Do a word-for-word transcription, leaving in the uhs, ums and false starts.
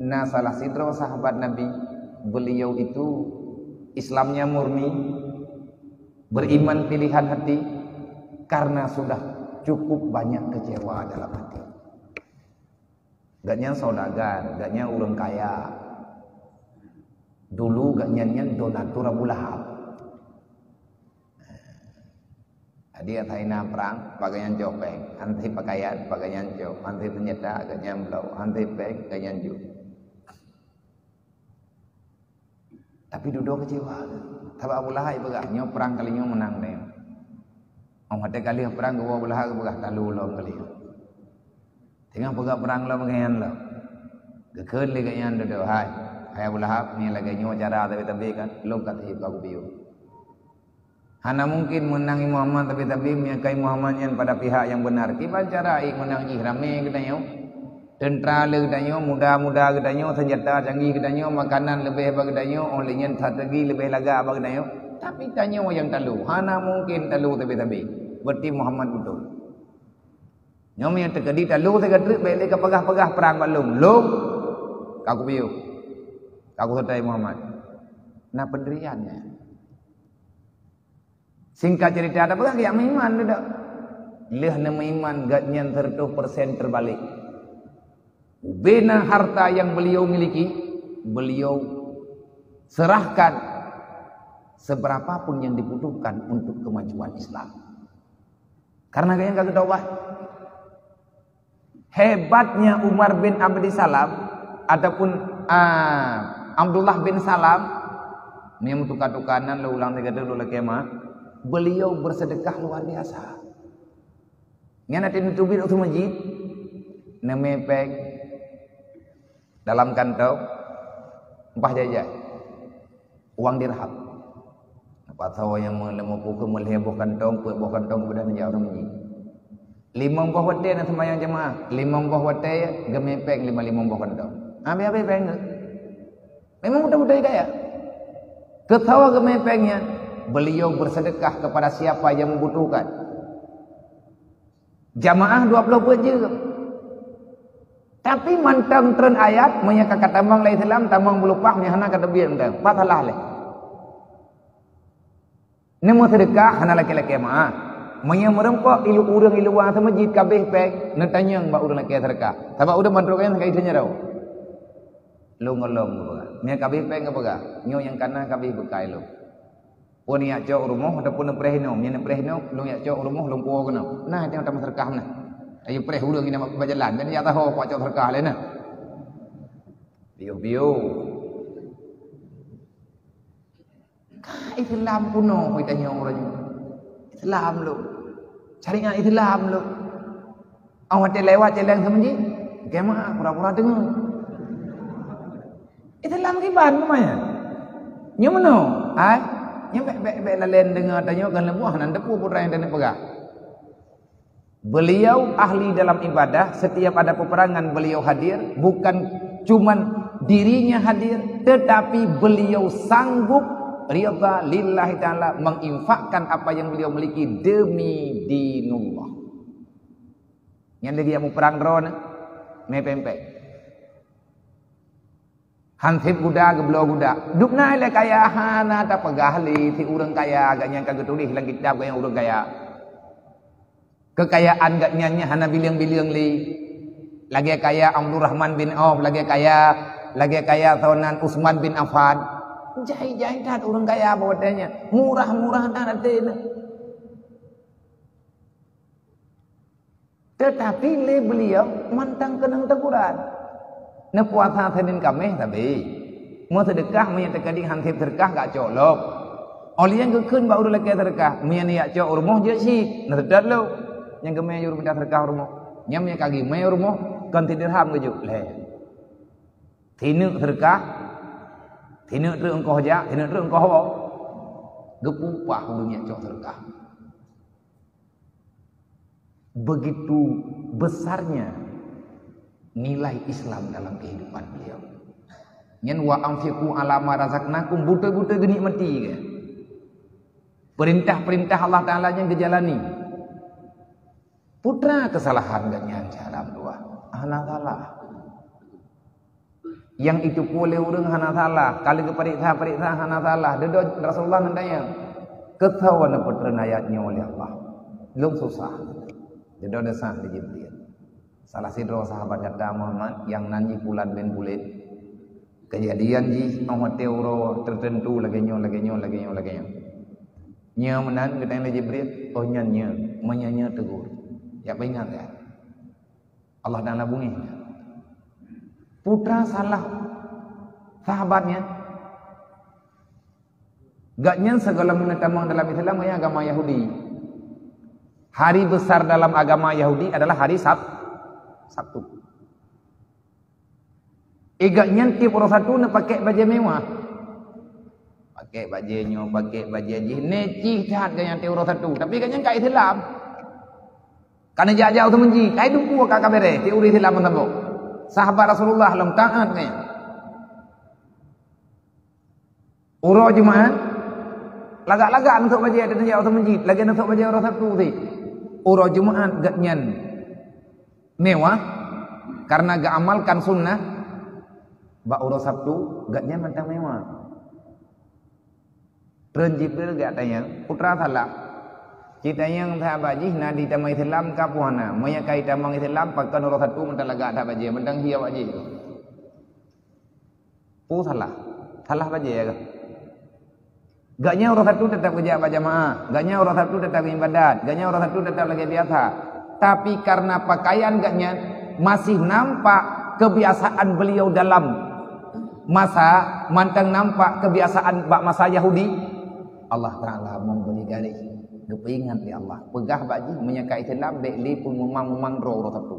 Na salah sidroe sahabat Nabi, beliau itu Islamnya murni, beriman pilihan hati, karena sudah cukup banyak kecewa dalam hati. Gobnyan saudagar, gobnyan ureuëng kaya. Dulu gobnyan nyan donatur Abu Lahab. Jadi, asai na prang, bak gobnyan cok péng, han sép pakaian, bak gobnyan cok, han sép seunjata, gobnyan bloe, han sép péng, gobnyan jok. Tapi dudoe keucewa. Sabab Abu Lahab peugah, "Nyoe prang kali nyoe meunang tanyoe." Óh watée ka lheueh prang, geuwoe Abu Lahab geupeugah, "Talu lom kali nyoe." Teungoh peugah prang lom, gobnyan lom. Geukheun lé gobnyan dudoe, "Hai, hai Abu Lahab, nyoe lagée nyoe cara tabi-tabi kan, lôn ka sép ka kupiôh." Hana mungken meunang i Muhammad, tapi-tapi meunyoe ka i Muhammad nyan pada pihak nyang beunar. Kiban cara i meunang jih ramé geutanyoe? Teuntra le geutanyoe, muda-muda geutanyoe, seunjata canggih geutanyoe, makanan leubeh bak geutanyoe, óh lheueh nyan strategi leubeh lagak bak geutanyoe. Tapi tanyoe nyang talu, hana mungken talu sabe-sabe. Berarti Muhammad beutôi. Nyoe meunyoe teukeudi talu sigoe treuk, bék lé ka peugah-peugah prang bak lôn. Lôn ka kupiôh. Ka kuseutôt Muhammad. Na peundirian nyan. Singkat cerita, tapeugah geujak meuiman dudoe. Lheueh neumeuiman, gobnyan seratus persen teubalék. Ubena harta yang beliau miliki, beliau serahkan seberapa pun yang dibutuhkan untuk kemajuan Islam. Karena gobnyan ka geutaubat. Hebatnya Umar bin Abdissalam ataupun, ah, Abdullah bin Salam, meunyoe meutuka-tuka nan lôn ulang sigoe treuk lôn lakée meu'ah, beliau bersedekah luar biasa. Nyan até neuteubiet u meuseujid, neumé péng dalam kantong, bah jai-jai. Uang dirham. Pasoe nyang meu-, leumo pukon meulhée boh kantong, peuet boh kantong, keumudian jak ureuëng nyan. Limong boh watée na seumayang jeumaáh, limong boh watée geumé péng lima limong boh kantong. Habéh-habéh péng geuh. Memang beutôi-beutôi kaya. Keusoe geumé péng nyan, beliau bersedekah kepada siapa yang membutuhkan. Jamaah dua ploh peuet jeuem. Tapi mantong treun ayat, meunyoe ka, ka tamong lé Islam, tamong bulupaih, meunyoe hana ka teubiet mantong. Pat salah lé. Neumeuseudeukah hana lakée-lakée meu'ah. Meunyoe meurumpok ilu ureuëng i luwa seumeujid kabéh péng, neutanyong bak ureuëng lakée seudeukah. Sabab ureuëng mandum nyan ka iteunyeurau. Lôn ngon lom geupeugah. Meunyoe kabéh péng geupeugah, nyoe nyang kana kabéh beukai lôn. Peue neujak cok u rumoh ataupun neupreh inoe? Meunyoe neupreh inoe, lôn jak cok u rumoh, lôn puwoe keunoe. Nah, jangan tamah seudeukah meunan. Ayo preh ureuëng inong bak jalan, dan jak tahu kucok seudeukah lé nah. Piôh-piôh. Ka Islam kuno, peue tanyong ureuëng nyoe. Islam lom. Syariat Islam lom. Awak watée lewat jalan seumeujid, kema pura-pura deungoe. Islam kiban namanya. Nyoe meunoe, ai. Nyoe bék, bék, bék lalén deungoe tanyoe kan leumoh nan teupeu peue nyang taneuk peugah. Beliau ahli dalam ibadah, setiap ada peperangan beliau hadir, bukan cuman dirinya hadir, tetapi beliau sanggup rida lillahi ta'ala menginfakkan apa yang beliau miliki demi dinullah. Nyan lagée muprang droe na, mé péng-péng. Han sép guda geubloe guda. Dubna ilée kaya hana tapeugah lé si ureuëng kaya, gobnyan ka geutuléh lam kitab gobnyan ureuëng kaya. Keukayaan gobnyan nyan hana bileueng-bileueng lé. Lagée kaya Abdurrahman bin Auf, lagée kaya, lagée kaya sonan Utsman bin Affan. Jai-jai that ureuëng kaya bak watée nyan. Murah-murah that até na. Teutapi lé beliau mantong keunong teuguran. Neupuasa Senin Kaméh sabe. Meuseudeukah meunyoe teukeudi han sép seudeukah gak cok lom. Óh lheueh nyan geukheun bak ureuëng lakée seudeukah, meunyoe neujak cok u rumoh jeuet cit, neuseutôt lom. Nyang geumé jeuet minta seudeukah u rumoh. Nyan meunyoe ka geumé u rumoh, kon sidirham geujok lhée. Sineuk seudeukah, sineuk treuk eungkoh jak, sineuk treuk eungkoh woe. Geupeuupah ureuëng nyang cok seudeukah. Begitu besarnya nilai Islam dalam kehidupan beliau. Nyan wa anfiqu ala ma razaqnakum, beutôi-beutôi geunikmati ke. Perintah-perintah Allah Taala nyan geujalani. Peue teuma keusalahan gobnyan cara dua? Hana salah. Nyang jiteupeue lé ureuëng hana salah, ka lheueh geupareksa-pareksa hana salah. Dudoe Rasulullah geutanyong, "Keusoe neupeutreun ayat nyoe lé Allah? Lôn susah." Dudoe desya lé Jibril. Salah sidroe sahabat gata Muhammad nyang nan jih Fulan bin Fulan. Keujadian jih óh watée uroe teuteuntu lagée nyoe, lagée nyoe, lagée nyoe, lagée nyoe. Nyoe meunan geutanyong lé Jibril, "Oh nyan nyoe, meunyoe nyoe tegur." Jak peuingat ya. Allah Taala bungéh. Putra salah sahabat nyan. Gobnyan sigohlom neutamong dalam Islam, ya, agama Yahudi. Hari besar dalam agama Yahudi adalah hari Sab-, Sabtu. Gobnyan tieb uroe Sabtu neupaké bajée mewah. Paké bajée nyoe, paké bajée jih, neucih that gobnyan tieb uroe Sabtu. Tapi gobnyan ka Islam. Ka neujak-jak u meuseujid, hai dumpue ka, ka beureh, tieb uroe Islam meusaboh. Sahabat Rasulullah lom taát nyan. Uroe Jumaat, lagak-lagak neusok bajée, dan jak u meuseujid, lagée neusok bajée uroe Sabtu sit. Uroe Jumaat gobnyan mewah, karena geuamalkan sunnah. Bak uroe Sabtu gobnyan mantong mewah. Treun Jibril geutanyong, "Putra salah. Ci tanyong sahabat jih na jitamong Islam ka peue hana? Meunyo ka jitamong Islam, pakon uroe Sabtu mantong lagak that bajée, mantong hi awak jih?" Peue salah? Salah bajée ya kah? Gobnyan uroe Sabtu teutap geujak bak jamaah, gobnyan uroe Sabtu teutap ibadat, gobnyan uroe Sabtu teutap lagée biasa. Tapi karena pakaian gobnyan masih nampak kebiasaan beliau dalam masa, mantong nampak kebiasaan bak masa Yahudi, Allah Taala memberi garis, geupeuingat lé Allah. Peugah bak jih, meunyo ka Islam, bék lé peumumang-mumang droe uroe Sabtu.